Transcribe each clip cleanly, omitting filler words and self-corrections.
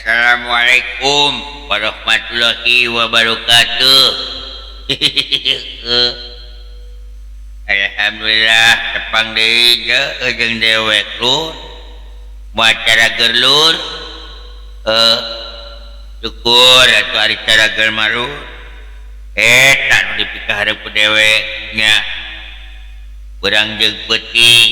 Assalamualaikum warahmatullahi wabarakatuh. Alhamdulillah tepang deui jeung dewek lur. Macara gerlur syukur atuh ari cara ger maru. Eta nu dipikaharep ku dewek nya. Beurang jeung peuting.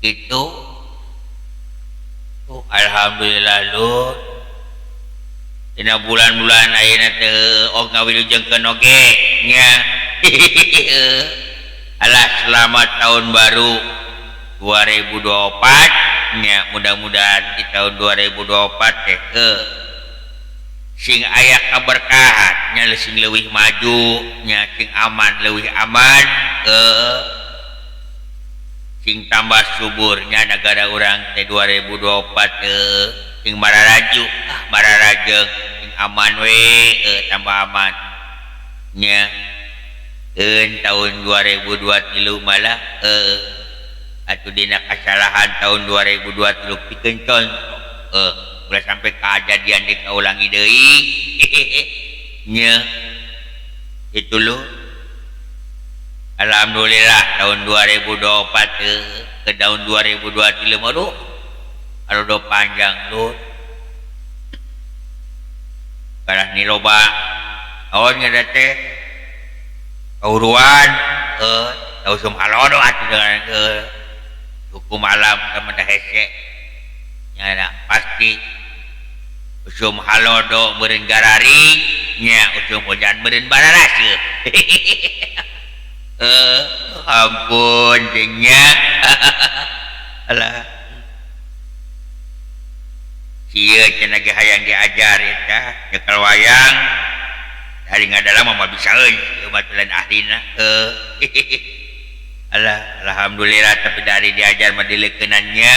Kitu. Alhamdulillah lur. Dina bulan-bulan ayeuna teh oh ngawilujengkeun oge nya. Alah selamat tahun baru 2024 nya, mudah-mudahan di tahun 2024 teh sing aya kaberkahan nya, sing leuwih maju nya, sing aman leuwih aman, sing tambah suburnya negara urang teh 2024 sing mararaju, mararajeng, sing aman we, tambah aman nya. Tahun 2023 malah atuh dina kasalahan tahun 2023 pikeun contoh ulah sampai kejadian dikaulangi deui nya. Itu lho. Alhamdulillah tahun 2024 ke tahun 2023 mah aduh panjang lur. Kalah ni loba naon nya teh kauruan usum halodo atuh dengan hukum alam sama dah hese nya, pasti usum halodo meureun gararing nya, usum hujan meureun bararaseuh. Ampun nya. Alah sieu cenah ge hayang diajar eta nyekel wayang dari ngadala mah bisa euy ieu mah lain ahlina. Alah alhamdulillah tapi dari diajar mah dileukeunannya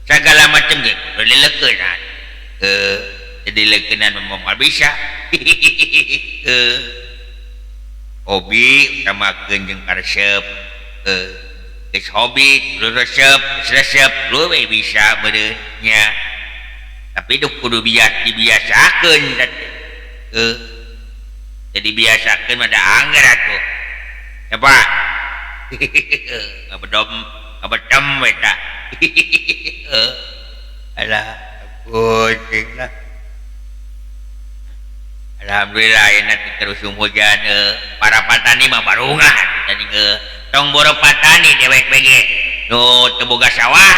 segala macam ge kudu dileukeunnan. Dileukeunnan mah bisa. Hobi utamakeun jeung karesep, geus hobi kudu resep, resep leuwih bisa meureun nya. Tapi duh kudu dibiasakeun teh. Jadi biasakeun mah da angger atuh. Ya Pak. Ngabedom ngabedem we tah. Alah ampun lah. Alhamdulillah ayeuna teh terus hujan para patani mah barungah tadi tong boro patani dewek bege nu teu boga sawah.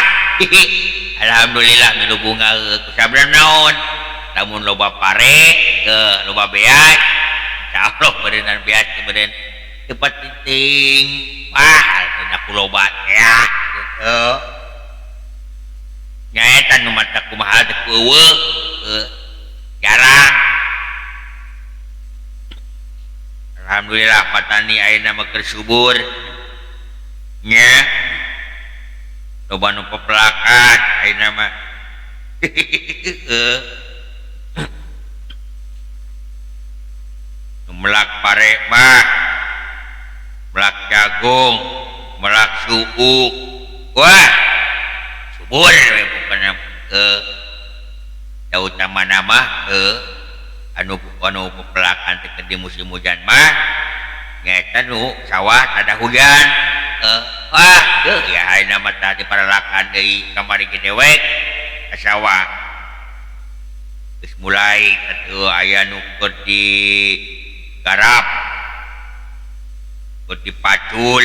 Alhamdulillah milu bunga kusabran naon lamun loba pare loba beas insyaallah beureunan beas beureun cepat ting wah dina ku loba ya nyaeta nu mata kumaha teh eueuh jarang. Alhamdulillah patani ayeuna mah keur subur nya, loba nu pepelakan ayeuna mah. Nu melak pare mah, melak jagung, melak suuk, wah subur we pokona. Da utamana mah anu anu pepelakan teh di musim hujan mah nyaeta nu sawah ada hujan. Wah teu ya ayeuna mah tah diparalakan deui kamari ge dewek ka sawah. Geus mulai atuh aya nu keur digarap, keur dipacul.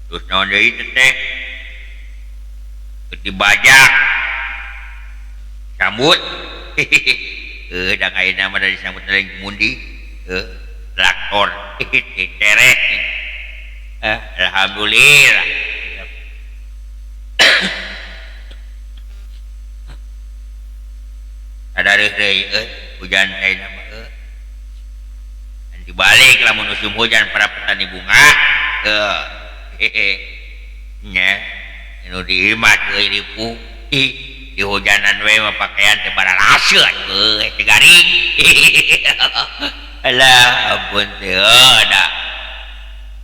Terus naon deui teh keur dibajak sambut. Da ayeuna mah dari sambut lain mundi traktor terek. Alhamdulillah. Ada deui hujan ayeuna mah. Dibalik lamun musim hujan para petani bunga nya nu di imah teu ripuh di hujanan we mah pakaian teh bararaseuh euy teh garing. Alah ampun teh da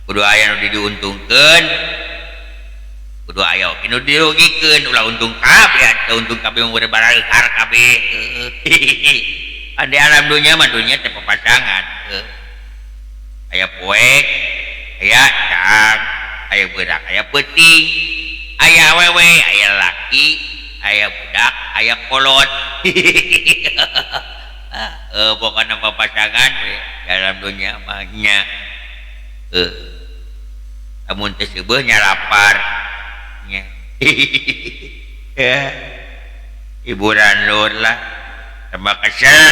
kudu aya nu diuntungkeun. Kudu aya oge nu dirugikeun ulah untung kabeh atuh untung kabeh mun baraleuhar kabeh. Ade alam dunya mah dunya teh papasangan. Aya poek, aya caang, aya beurang, aya peuting, aya awewe, aya laki, aya budak, aya kolot. Pokona papasangan we dalam dunya mah nya. Amun teu seubeuh nya lapar. Nya. Ya. Hiburan lur lah. Tambah kesel.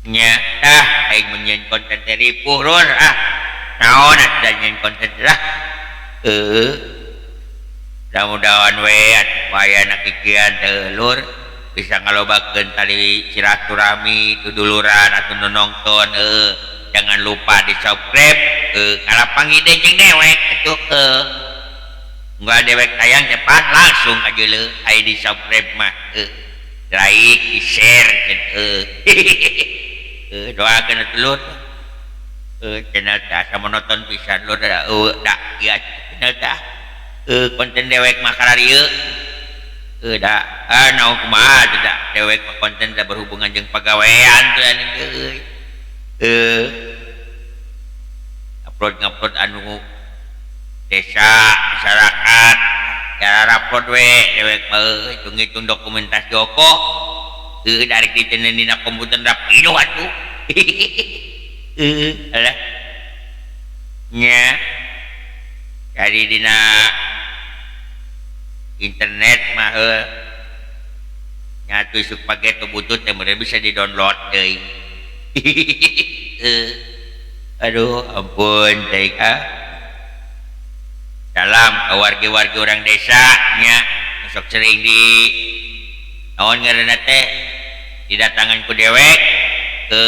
Nya tah aing mun nyieun konten teh ripuh lur ah. Naon atuh nyieun konten lah. Mudah-mudahan we aya kikian teh lur bisa ngalobakeun tali silaturahmi duduluran atuh nu nongton jangan lupa di subscribe ngalapangi deui jeung dewek atuh Enggak dewek tayang cepat langsung aja le aya di subscribe mah like di share doakeun atuh lur channel teh asa monoton pisan lur da da ieu channel teh konten dewek mah kararieu da naon kumaha teh da dewek mah konten teh berhubungan jeung pagawean teh anjing euy upload anu desa masyarakat cara upload we dewek mah hitung-hitung dokumentasi oko dari kita dina komputer da pinuh atuh alah nya dari dina internet mah nya atuh isuk page teu butut teh meureun bisa di-download deui. Aduh ampun teh ah. Salam ke wargi-wargi orang desa nya sok sering di naon ngaranna teh didatangan ku dewek ke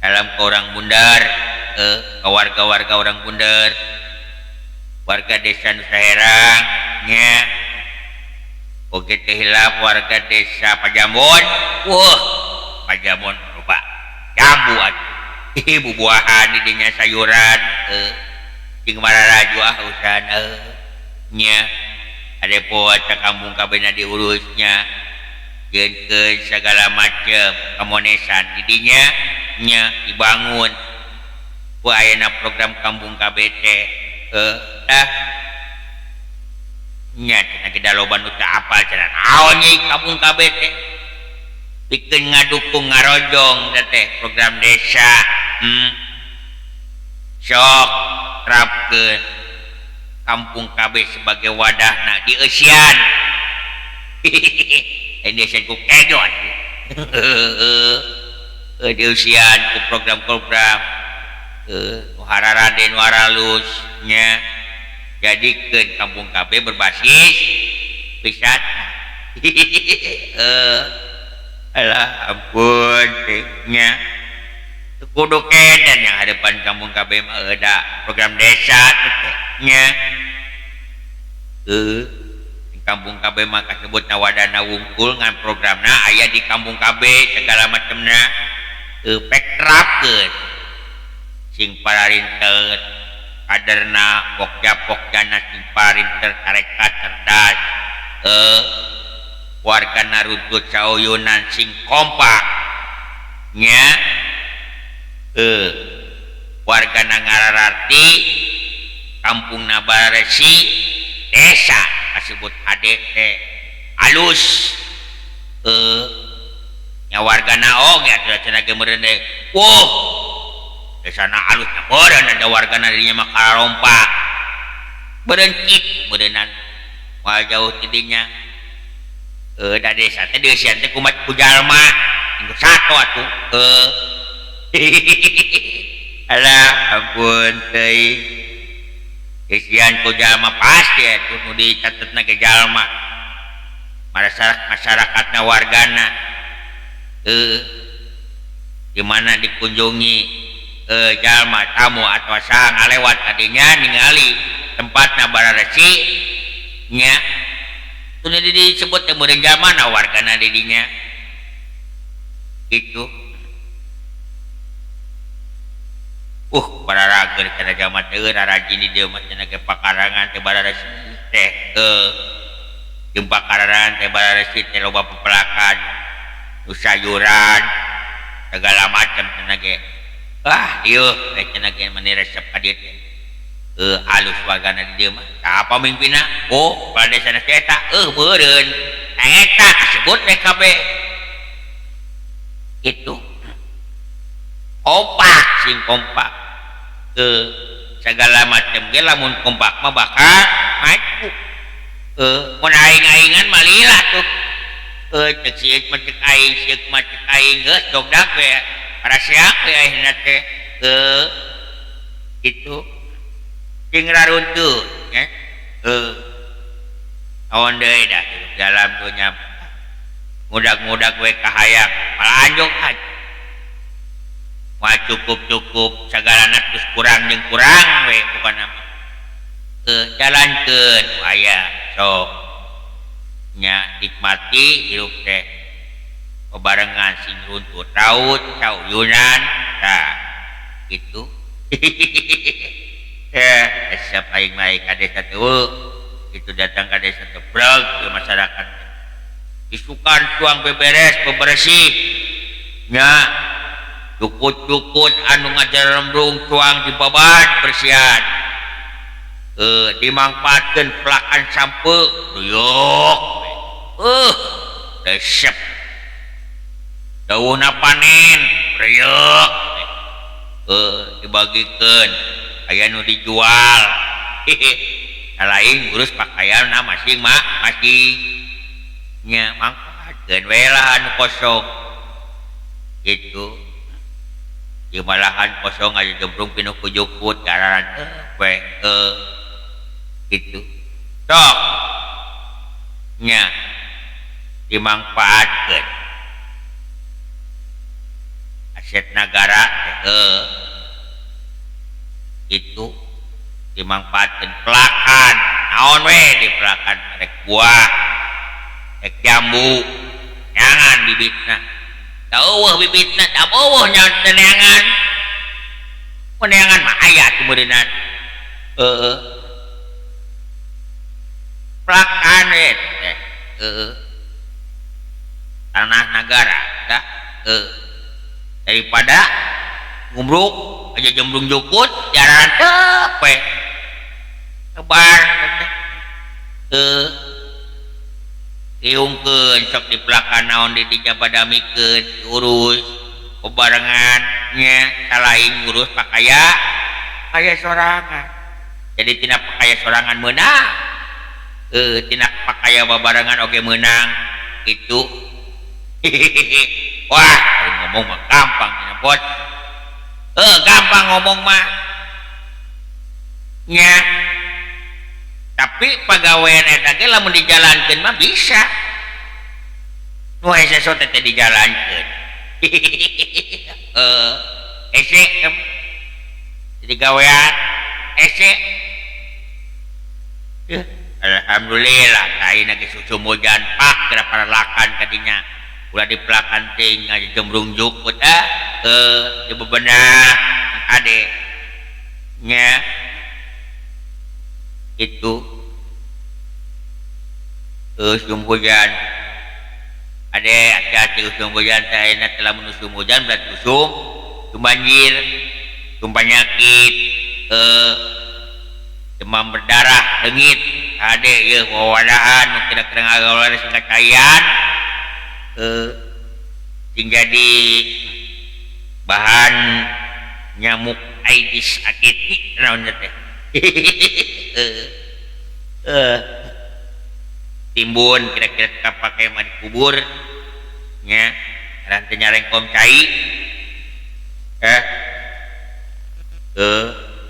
salam ke orang Bundar ke warga-warga orang Bundar warga desa Nusa Herang nya oge teh hilap warga desa Pajambon wah Pajambon loba jambu atuh bubuahan di dinya sayuran jeung mararaju ah usahana nya ade poe kampung kabehna diurusnya jeung segala macam kamonesan di dinya nya dibangun ku ayeuna program kampung KB teh tah nya cenah ge loba nu teu apal cenah naon ieu kampung KB teh pikeun ngadukung ngarojong teh program desa sok terapkeun kampung KB sebagai wadahna dieusian Indonesia ku kejo atuh dieusian ku program-program nu hararade nu haralus nya jadikeun kampung KB berbasis wisata. Alah ampun teh nya kudu keden yang hadapan kampung KB mah da program desa teh nya kampung KB mah kasebutna wadana wungkul ngan programna aya di kampung KB segala macamna pek terapkeun sing pararinter kaderna pokja-pokjana sing parinter tarekat cerdas wargana runtut sauyunan sing kompak nya wargana ngararti kampungna baresi desa kasebut HDT alus nya wargana oge atuh cenah ge meureun deui wuh desana alus nya meureun ada wargana dirinya mah kararompak beureun cik meureunnan moal jauh ti dinya da desa teh dieusian teh kumaha ku jalma minggu satu atuh alah ampun teuing isian ku jalma pasti atuh nu dicatetna ge jalma masyarakatna wargana di mana dikunjungi jalma tamu atau saha ngalewat tadinya ningali tempatna bararesi nya teu disebut teh meureun jalmana wargana di dinya gitu. Para rager kana jamat teh rarajin di dieu mah cenah ge pakarangan teh bararesi teh jeung pakarangan teh bararesi teh loba pepelakan sayuran segala macam cenah ge ah ieu teh cenah ge mani resep ka dieu teh alus wargana di dieu mah tah pamimpinna oh kepala desana teh eta meureun eta kasebut teh kabeh itu kompak sing kompak segala macam ge lamun kompak mah bakal maju mun aing-aingan mah lila tuh cek sieuk mah cek aing sieuk mah cek aing geus dogdak we parasiak we ayeuna teh kitu sing raruntuh nya awan deui dah dalam dunya ngudag-ngudag we kahayang malah anjog aja mah cukup-cukup sagalana terus kurang jeung kurang we pokona mah jalankeun aya sok nya nikmati hirup teh bebarengan sing runtut raut sauyunan tah kitu resep aing mah ka desa teh itu datang ka desa teh breg ke masyarakat isukan tuang beberes bebersih nya cukut-cukut anu ngajarembrung tuang dibabat bersihan dimangfaatkeun pelakan sampe ruyuk resep dawuhna panen ruyuk dibagikeun aya nu dijual lain ngurus pakaianna masing mah masing nya mangfaatkeun we lah anu kosong gitu di malahan kosong aja jembrung pinuh ku jukut gararan we gitu sok nya dimangfaatkeun aset nagara itu dimangfaatkeun pelakan naon we dipelakan rek buah rek jambu nyangan bibitna teueuh bibitna da eueuh nyaon teu neangan mun neangan mah aya atuh meureunnan pelakan we teh tanah nagara dah daripada ngumruk aja jembrung jukut jaran teu we tebar riungkeun sok dipelakan naon di dinya badamikeun diurus bebarengan nya salain ngurus pakaya kaya sorangan jadi tina pakaya sorangan meunang tina pakaya babarengan oge meunang itu wah ngomong mah gampang nya bos gampang ngomong mah nya tapi pagawean eta ge lamun dijalankeun mah bisa nu hese teh teh dijalankeun hese jadi gawean hese alhamdulillah ayeuna ge susumujan pak geura paralakan kadinya ulah dipelakan teuing ngajembrung jukut dibebenah ade nya itu usum hujan ade hati-hati usum hujan teh ayeuna teh lamun usum hujan berarti usum banjir usum penyakit demam berdarah leungit ade ieu wawadahan nu kira-kira ngagawean sing kacayan sing jadi bahan nyamuk Aedes aegypti naon teh timbun kira-kira kapake mah dikubur nya rantai nyarengkom cai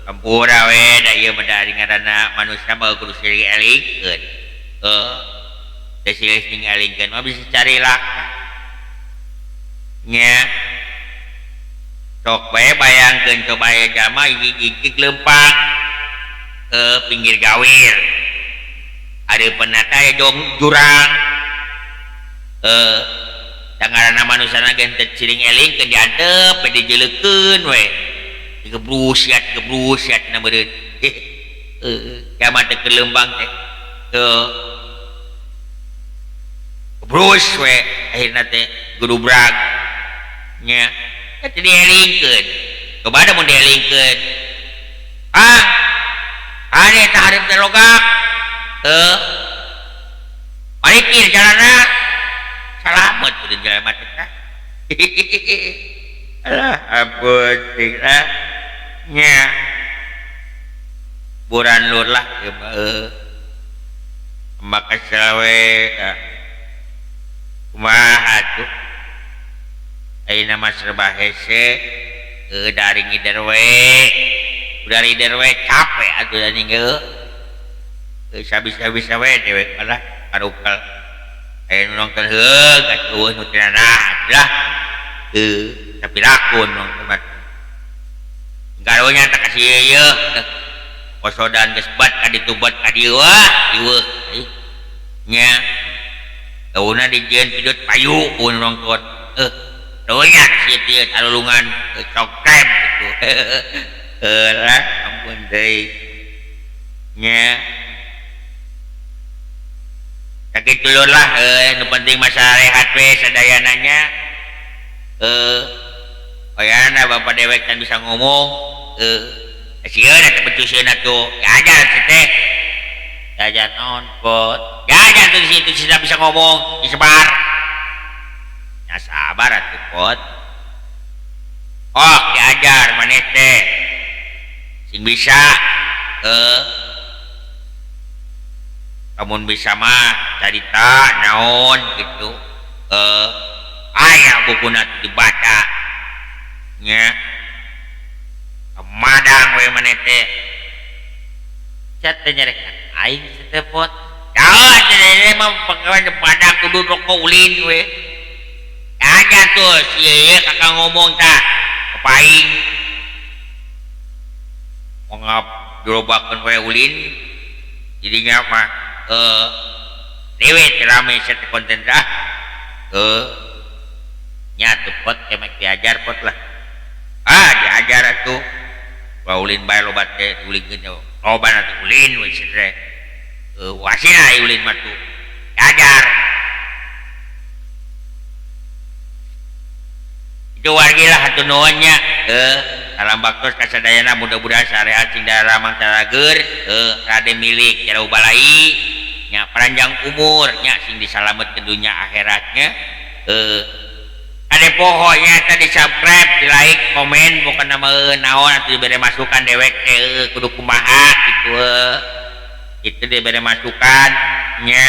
ampura we da ieu mah da ngaranna manusia mah kudu silih elingkeun teh silih ngalingkeun mah bisa cari laka nya sok bae bayangkeun coba aya jalma gigig lempang ke pinggir gawir hareupeunna teh jong jurang da ngaranna manusana ge teu siling elingkeun diantep we dijeuleukkeun we Gebrus ya gebrus ya cenah meureun. Kiamat teh keur leumbang teh. Teu gebrus we akhirna teh gudubrag nya. Teh dielingkeun. Coba da mun dielingkeun. Ah. Ane tah hareup teh logak. Teu. Parikir jalanna. Salamet kudu jelema teh. Alah ampun teh lah. Nya. Buran lur lah ieu mah heuh. Maka sawe kumaha atuh. Ayeuna mah serba hese dari ngider we. Dari ngider we capek atuh anjing heuh. Sabisa-bisa we dewek lah karukal. Aya nu nongton heuh atuh nu teu nanaon lah. Heuh tapi lakun nongton mah. Garonya tak kasih ieu kosodan geus bat ka ditu bat ka dieu wah ieu nya. Dauna dijieun pidut payu ku nu nongton. Donya si ieu talulungan cokrem gitu. Lah ampun deui. Nya. Sakitu lur lah nu penting mah sarehat we sadayana nya. Oyana bapak dewek kan bisa ngomong sieun eta becuseun atuh diajar si teh. Diajar naon pot. Diajar tuh di situ sih bisa ngomong disebar. Ya sabar atuh pot. Oh diajar maneh teh. Sing bisa lamun bisa mah carita naon gitu. Aya bukuna dibaca nya. Madang we maneh teh. Cat teh nyarekan aing teh pot. Daun teh mah pagawean padang kudu rokok ulin we. Aja tuh si ieu kakak ngomong tah kepaing. Mongap dirobakeun we ulin. Jadinya mah dewe teh rame set konten tah. Nya tuh pot kemek diajar pot lah. Ah diajar atuh. Wa ulin bae loba teh ulingkeun loba atuh ulin we teh. Wasina ulin mah tuh. Diajar. Itu wargi lah hatur nuhun nya. Salam baktos ka sadayana mudah-mudahan sarehat sing daramang carager, rade milik jauh balai nya panjang umur nya sing disalametkeun dunya akhiratnya. Ade poho nya tadi subscribe, di like, komen, bukan nama naon atuh dibere masukan dewek teh kudu kumaha gitu. Itu dibere masukan nya.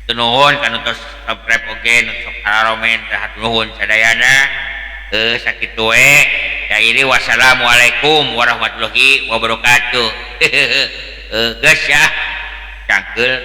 Nuhun kanu tos subscribe oge nu sok kararomen teh hatur nuhun sadayana. Sakitu we. Ya ini wassalamualaikum warahmatullahi wabarakatuh. Geus ya. Cangkeul.